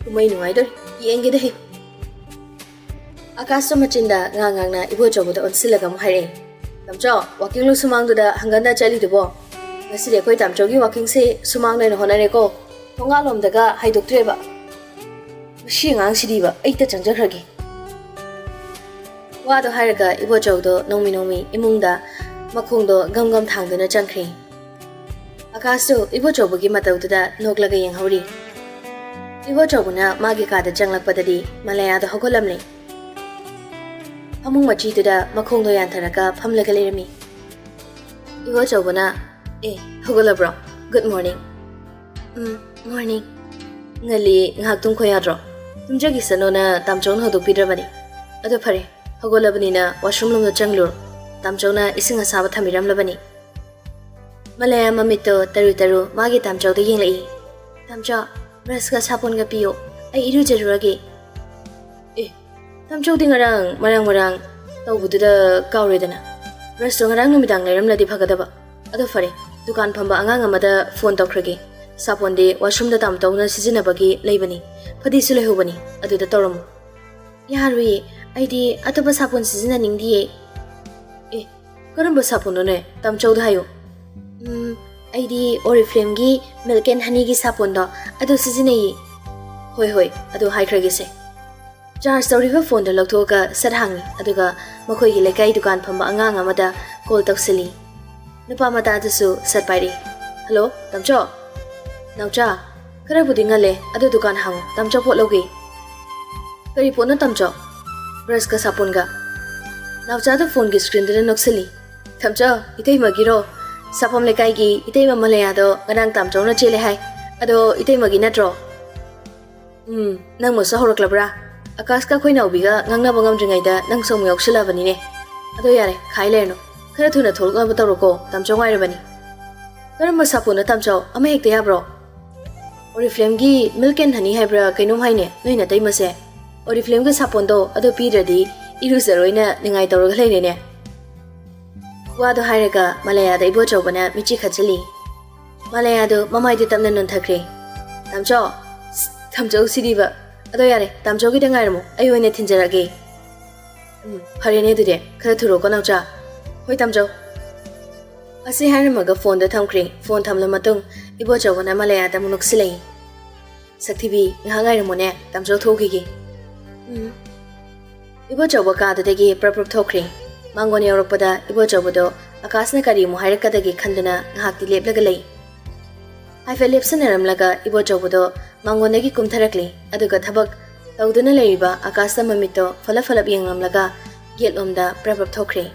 ꯀꯨꯝꯍꯩ ꯅꯨꯡꯉꯥꯏꯗꯣꯔꯤ, ꯌꯦꯡꯒꯦꯗ ꯍꯦ"꯫ ꯑꯀꯥꯁꯇꯣ ꯃꯆꯤꯟꯗ ꯉꯥꯡ ꯉꯥꯡꯅ ꯏꯕꯣꯆꯧꯕꯗ ꯑꯣꯟꯁꯤꯜꯂꯒ ꯑꯃꯨꯛ ꯍꯥꯏꯔꯛꯑꯦ, "ꯇꯥꯝꯆꯧ, ꯋꯥꯀꯤꯡꯂꯣ ꯁꯨꯃꯥꯡꯗꯨꯗ ꯍꯪꯒꯠꯅ ꯆꯠꯂꯤꯗꯨꯕꯣ? ꯉꯁꯤꯗꯤ ꯑꯩꯈꯣꯏ ꯇꯥꯝꯆꯧꯒꯤ ꯋꯥꯀꯤꯡꯁꯦ ꯁꯨꯃꯥꯡꯗ ꯑꯣꯏꯅ ꯍꯣꯠꯅꯔꯦꯀꯣ꯫ ꯊꯣꯡꯒꯥꯜꯂꯣꯝꯗꯒ ꯍꯥꯏꯗꯣꯛꯇ꯭ꯔꯦꯕ꯫ ꯃꯁꯤ ꯑꯉꯥꯡꯁꯤꯗꯤꯕ, ꯑꯩ ꯇ ꯆꯪꯖꯈ꯭ꯔꯒꯦ"꯫ ꯋꯥꯗꯣ ꯍꯥꯏꯔꯒ ꯏꯕꯣꯆꯧꯗꯣ ꯅꯣꯡꯃꯤ ꯅꯣꯡꯃꯤ ꯏꯃꯨꯡꯗ ꯃꯈꯣꯡꯗꯣ ꯒꯝ ꯒꯝ ꯊꯥꯡꯗꯨꯅ ꯆꯪꯈ꯭ꯔꯦ꯫ ꯑꯀꯥꯁꯇꯨ ꯏꯕꯣꯆꯧꯕꯒꯤ ꯃꯇꯧꯗꯨꯗ ꯅꯣꯛꯂꯒ ꯌꯦꯡꯍꯧꯔꯤ꯫ ꯏꯕꯣꯆꯧꯕꯅ ꯃꯥꯒꯤ ꯀꯥꯗ ꯆꯪꯂꯛꯄꯗꯗꯤ ꯃꯂꯌꯥꯗꯣ ꯍꯧꯒꯠꯂꯝꯂꯦ꯫ ꯐꯃꯨꯡ ꯃꯆꯤꯗꯨꯗ ꯃꯈꯣꯡꯗꯣ ꯌꯥꯟꯊꯔꯒ ꯐꯝꯂꯒ ꯂꯩꯔꯝꯃꯤ꯫ ꯏꯕꯣꯆꯧꯕꯅ, "ꯑꯦ, ꯍꯧꯒꯠꯂꯕ꯭ꯔꯣ? Good morning." "ꯎꯝ, morning." "ꯉꯜꯂꯤ, ꯉꯥꯏꯍꯥꯛ ꯇꯨꯝꯈꯣ ꯌꯥꯗ꯭ꯔꯣ?" "ꯇꯨꯝꯖꯈꯤꯁꯅꯣꯅ ꯇꯥꯝꯆꯧꯅ ꯍꯧꯗꯣꯛꯄꯤꯗ꯭ꯔꯕꯅꯤ꯫ ꯑꯗꯣ ꯐꯔꯦ, ꯍꯧꯒꯠꯂꯕꯅꯤꯅ washroom ꯂꯣꯝꯗ ꯆꯪꯂꯨꯔꯣ꯫ ꯇꯥꯝꯆꯧꯅ ꯏꯁꯤꯡ ꯑꯁꯥꯕ ꯊꯝꯕꯤꯔꯝꯂꯕꯅꯤ꯫ ꯃꯂꯌꯥ ꯃꯃꯤꯠꯇꯣ ꯇꯔꯨ ꯇꯔꯨ ꯃꯥꯒꯤ ꯇꯥꯝꯆꯧꯗ ꯌꯦꯡꯂꯛꯏ꯫ "ꯇꯥꯝꯆꯧ, brushꯀ ꯁꯥꯄꯣꯟꯒ ꯄꯤꯌꯣ, ꯑꯩ ꯏꯔꯨꯖꯔꯨꯔꯒꯦ꯫" "ꯑꯦ, ꯇꯥꯝꯆꯧꯗꯤ ꯉꯔꯥꯡ ꯃꯔꯥꯡ ꯃꯔꯥꯡ ꯇꯧꯕꯗꯨꯗ ꯀꯥꯎꯔꯦꯗꯅ꯫ Brushꯇꯣ ꯉꯔꯥꯡ ꯅꯨꯃꯤꯗꯥꯡ ꯂꯩꯔꯝꯂꯗꯤ ꯐꯒꯗꯕ꯫ ꯑꯗꯣ ꯐꯔꯦ, ꯗꯨꯀꯥꯟ ꯐꯝꯕ ꯑꯉꯥꯡ ꯑꯃꯗ phone ꯇꯧꯈ꯭ꯔꯒꯦ꯫ ꯁꯥꯄꯣꯟꯗꯤ washroomꯗ ꯇꯥꯝꯆꯧꯅ ꯁꯤꯖꯤꯟꯅꯕꯒꯤ ꯂꯩꯕꯅꯤ, ꯐꯗꯤꯁꯨ ꯂꯩꯍꯧꯕꯅꯤ, ꯑꯗꯨꯗ ꯇꯧꯔꯝꯃꯨ꯫" "ꯌꯥꯔꯣꯏꯌꯦ, ꯑꯩꯗꯤ ꯑꯇꯣꯞꯄ ꯁꯥꯄꯣꯟ ꯁꯤꯖꯤꯟꯅꯅꯤꯡꯗꯤꯌꯦ꯫" "ꯑꯦ, ꯀꯔꯝꯕ ꯁꯥꯄꯣꯟꯅꯣꯅꯦ? ꯇꯥꯝꯆꯧꯗ ꯍꯥꯏꯌꯨ꯫" "ꯎꯝ, ꯑꯩꯗꯤ Oriflameꯒꯤ Milk and Honeyꯒꯤ ꯁꯥꯄꯣꯟꯗꯣ, ꯑꯗꯨ ꯁꯤꯖꯤꯟꯅꯩꯌꯦ꯫" "ꯍꯣꯏ, ꯍꯣꯏ, ꯑꯗꯨ ꯍꯥꯏꯈ꯭ꯔꯒꯦꯁꯦ꯫" Charge ꯇꯧꯔꯤꯕ phoneꯗꯣ ꯂꯧꯊꯣꯛꯑꯒ ꯁꯠ ꯍꯥꯡꯉꯤ, ꯑꯗꯨꯒ ꯃꯈꯣꯏꯒꯤ ꯂꯩꯀꯥꯏ ꯗꯨꯀꯥꯟ ꯐꯝꯕ ꯑꯉꯥꯡ ꯑꯃꯗ call ꯇꯧꯁꯤꯜꯂꯤ꯫ ꯅꯨꯄꯥ ꯃꯆꯥꯗꯨꯁꯨ ꯁꯠ ꯄꯥꯏꯔꯛꯏ꯫ "Hello, ꯇꯥꯝꯆꯧ? ꯅꯥꯎꯆꯥ?" ꯈꯔꯕꯨꯗꯤ ꯉꯜꯂꯦ, ꯑꯗꯨ ꯗꯨꯀꯥꯟ ꯍꯥꯡꯉꯨ, ꯇꯥꯝꯆꯧ ꯄꯣꯠ ꯂꯧꯒꯦ꯫ ꯀꯔꯤ ꯄꯣꯠꯅꯣ ꯇꯥꯝꯆꯧ? ꯕ꯭ꯔꯁꯀ ꯁꯥꯄꯣꯟꯒ꯫ ꯅꯥꯎꯆꯥꯗꯣ ꯐꯣꯟꯒꯤ ꯁ꯭ꯀ꯭ꯔꯤꯟꯗꯨꯗ ꯅꯣꯛꯁꯤꯜꯂꯤ꯫ ꯇꯥꯝꯆꯧ, ꯏꯇꯩꯃꯒꯤꯔꯣ? ꯁꯥꯐꯝ ꯂꯩꯀꯥꯏꯒꯤ ꯏꯇꯩꯃ ꯃꯂꯌꯥꯗꯣ ꯉꯔꯥꯡ ꯇꯥꯝꯆꯧꯅ ꯆꯦꯜꯂꯦ ꯍꯥꯏ꯫ ꯑꯗꯣ ꯏꯇꯩꯃꯒꯤ ꯅꯠꯇ꯭ꯔꯣ? ꯎꯝ, ꯅꯪꯃꯛꯁꯨ ꯍꯧꯔꯛꯂꯕ꯭ꯔꯥ? ꯑꯀꯥꯁꯀ ꯑꯩꯈꯣꯏ ꯅꯥꯎꯕꯤꯒ ꯉꯥꯡꯅꯕ ꯉꯝꯗ꯭ꯔꯤꯉꯩꯗ ꯅꯪꯁꯨ ꯑꯃꯨꯛ ꯌꯥꯎꯁꯤꯜꯂꯛꯑꯕꯅꯤꯅꯦ꯫ ꯑꯗꯣ ꯌꯥꯔꯦ, ꯈꯥꯏ ꯂꯩꯔꯅꯨ꯫ ꯈꯔ ꯊꯨꯅ ꯊꯣꯛꯂꯛꯅꯕ ꯇꯧꯔꯣꯀꯣ, ꯇꯥꯝꯆꯧ ꯉꯥꯏꯔꯕꯅꯤ꯫ ꯀꯔꯝꯕ ꯁꯥꯄꯣꯟꯅꯣ ꯇꯥꯝꯆꯧ? ꯑꯃ ꯍꯦꯛꯇ ꯌꯥꯕ꯭ꯔꯣ? ꯑꯣꯔꯤꯐ꯭ꯂꯦꯝꯒꯤ Milk and Honey ꯍꯥꯏꯕ꯭ꯔꯥ ꯀꯩꯅꯣꯝ ꯍꯥꯏꯅꯦ, ꯅꯣꯏ ꯅꯇꯩꯃꯁꯦ꯫ ꯑꯣꯔꯤꯐ꯭ꯂꯦꯝꯒꯤ ꯁꯥꯄꯣꯟꯗꯣ ꯑꯗꯨ ꯄꯤꯗ꯭ꯔꯗꯤ ꯏꯔꯨꯖꯔꯣꯏꯅ ꯅꯤꯡꯉꯥꯏ ꯇꯧꯔꯒ ꯂꯩꯔꯦꯅꯦ꯫ ꯋꯥꯗꯣ ꯍꯥꯏꯔꯒ ꯃꯂꯌꯥꯗ ꯏꯕꯣꯆꯧꯕꯅ ꯃꯤꯠꯆꯤ ꯈꯠꯆꯜꯂꯤ꯫ ꯃꯂꯌꯥꯗꯣ ꯃꯃꯥꯏꯗꯤ ꯇꯞꯅ ꯅꯣꯟꯊꯈ꯭ꯔꯦ꯫ ꯇꯥꯝꯆꯧ! ꯁ, ꯇꯥꯝꯆꯧ ꯁꯤꯗꯤꯕ! ꯑꯗꯣ ꯌꯥꯔꯦ, ꯇꯥꯝꯆꯧꯒꯤꯗ ꯉꯥꯏꯔꯝꯃꯨ, ꯑꯩ ꯑꯣꯏꯅ ꯊꯤꯟꯖꯔꯛꯑꯒꯦ꯫ ꯎꯝ, ꯐꯔꯦꯅꯦ ꯑꯗꯨꯗꯤ, ꯈꯔ ꯊꯨꯔꯣꯀꯣ ꯅꯥꯎꯆꯥ꯫ ꯍꯣꯏ ꯇꯥꯝꯆꯧ꯫ ꯑꯁꯤ ꯍꯥꯏꯔꯝꯃꯒ ꯐꯣꯟꯗꯣ ꯊꯝꯈ꯭ꯔꯦ꯫ ꯐꯣꯟ ꯊꯝꯂ ꯃꯇꯨꯡ ꯏꯕꯣꯆꯧꯕꯅ ꯃꯂꯌꯥꯗ ꯑꯃꯨꯛ ꯅꯣꯛꯁꯤꯜꯂꯛꯏ꯫ ꯁꯛꯊꯤꯕꯤ, ꯉꯥꯏꯍꯥꯛ ꯉꯥꯏꯔꯝꯃꯣꯅꯦ, ꯇꯥꯝꯆꯧ ꯊꯣꯛꯈꯤꯒꯦ꯫ ꯎꯝ꯫ ꯏꯕꯣꯆꯧꯕ ꯀꯥꯗꯨꯗꯒꯤ ꯄ꯭ꯔꯞ ꯄ꯭ꯔꯞ ꯊꯣꯛꯈ꯭ꯔꯦ꯫ ꯃꯥꯡꯒꯣꯟ ꯌꯧꯔꯛꯄꯗ ꯏꯕꯣꯆꯧꯕꯗꯣ ꯑꯀꯥꯁꯅ ꯀꯔꯤ ꯑꯃꯨꯛ ꯍꯥꯏꯔꯛꯀꯗꯒꯦ ꯈꯟꯗꯨꯅ ꯉꯥꯏꯍꯥꯛꯇꯤ ꯂꯦꯞꯂꯒ ꯂꯩ꯫ ꯍꯥꯏꯐꯦꯠ ꯂꯦꯞꯁꯟꯅꯔꯝꯂꯒ ꯏꯕꯣꯆꯧꯕꯗꯣ ꯃꯥꯡꯒꯣꯟꯗꯒꯤ ꯀꯨꯝꯊꯔꯛꯂꯦ, ꯑꯗꯨꯒ ꯊꯕꯛ ꯇꯧꯗꯨꯅ ꯂꯩꯔꯤꯕ ꯑꯀꯥꯁꯇ ꯃꯃꯤꯠꯇꯣ ꯐꯂꯞ ꯐꯂꯞ ꯌꯦꯡꯂꯝꯂꯒ ꯒꯦꯠꯂꯣꯝꯗ ꯄ꯭ꯔꯞ ꯄ꯭ꯔꯞ ꯊꯣꯛꯈ꯭ꯔꯦ꯫